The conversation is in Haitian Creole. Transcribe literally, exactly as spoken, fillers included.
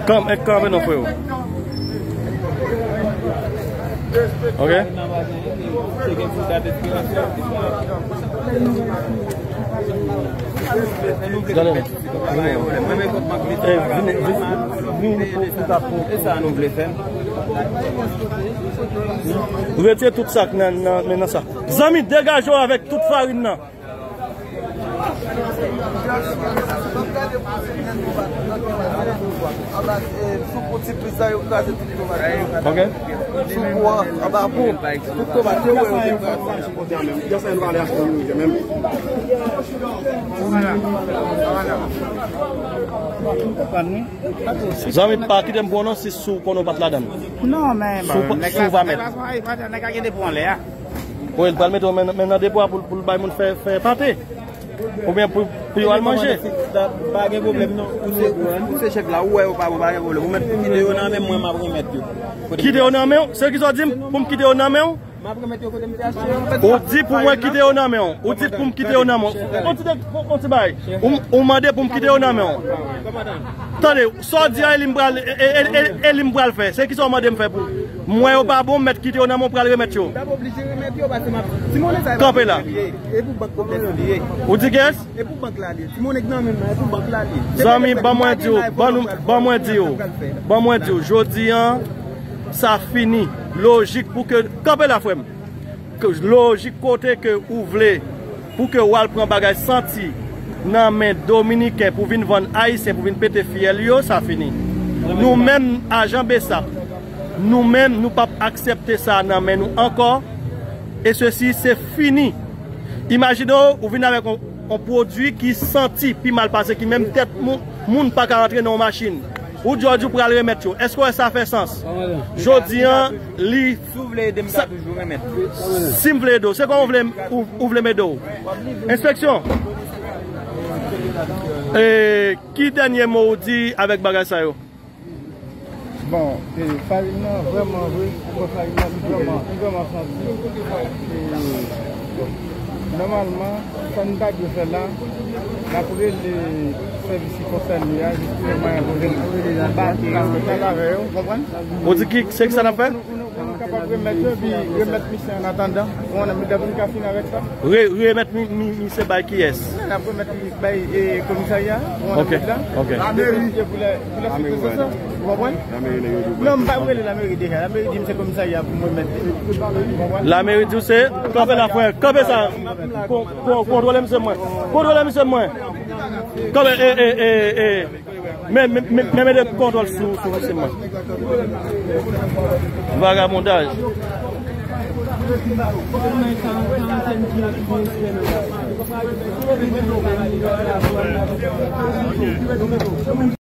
Kanpe, kanpe non, freo. Ok? Gade non. Eh, vini, vini, vini pou, pou ta pou. E sa nou vle fè. Retire tout sa k nan, nan, men nan sa. Zanmi, degaje w avèk tout farin nan. Ok. Zanmi, pa kite m pwononse si w konnen w pa t ladan l. Non, men si w pa, si w pa mèt. Nèg la gen depo anlè a. Wi, l pral mete w men, men nan depo a pou, pou l bay moun fè, fè pate. Oubyen pou, pou yo al manje. Pa gen pwoblèm non. Ou se, ou se chèf la, ou wè yo pa bon, pa gen pwoblèm. Ou mèt kite yo nan men mwen, m ap remèt yo. Kite yo nan men w? Se ki sa w di m? Pou m kite yo nan men w? M ap remèt yo kote m te achte yo. Ou di pou mwen kite yo nan men w. Ou di pou m kite yo nan men w. On ti, on ti bagay. Ou, ou mande pou m kite yo nan men w. Tande, sa w di a, e li m pral, e, e, e, e, e li m pral fè. Se ki sa w mande m fè pou? M wè yo pa bon, m mèt kite yo nan men w, pral remèt yo. Kanpe la. E pou bank komès li ye. Ou di kiyès? E pou bank la li ye. Ti monnen k nan men m nan, e pou bank la li ye. Zanmi, ban mwen di w, ban nou, ban mwen di w, ban mwen di w, jodi an, sa fini. Lojik pou ke, kanpe la, frè m. Ke lojik kote ke ou vle pou ke w al pran bagay santi nan men Dominiken pou vin vann Ayisyen, pou vin pete fyèl yo, sa fini. Nou menm, ajan BSAP, nou menm, nou p ap aksepte sa nan men nou ankò. E sesi, se fini. Imajine w, ou vin avèk yon, yon pwodui ki santi pi mal pase, ki menm tèt moun, moun pa ka rantre nan yon machin. Ou di w, di w pral remèt yo. Èske w wè sa fè sans? Jodi an, li Si w vle ede m, m ka toujou remèt. Si m vle ede w, se kòman w vle, ou, ou vle m ede w? Enspeksyon. E, ki dènye mo ou di avèk bagay sa yo? Bon, e, farin nan, vrèman vre, bon, farin nan, li vrèman, li vrèman santi. E, nòmalman, sa n ta dwe fè la, n ap rele sèvis ki konsène a, jis pou mwen rele, rele anba, e, pale avè yo, w konprann? Ou di ki, se ki sa n ap fè? Pou nou, pou nou kapab remèt yo, epi remèt misye an atandan. Ou konprann, medam nou ka fini avèk sa. Re-, remèt mi-, mi-, misye bay kiyès? Non, n ap remèt li bay, e, komisarya, ou konprann, ok, la. Ok. Pou lè, pou lè sitiyasyon sa, ou konprann? Non, m pa rele lameri deja. Lameri di m se komisarya pou m remèt li. Ou konprann? Lameri di w se, kanpe la, frè, kanpe sa. Kon-, kon-, kontwole misye mwen. Kontwole misye mwen. Kanpe, e, e, e, e. Men, men, men, men mete kontwòl sou, sou, sou mwen. Vagabondaj.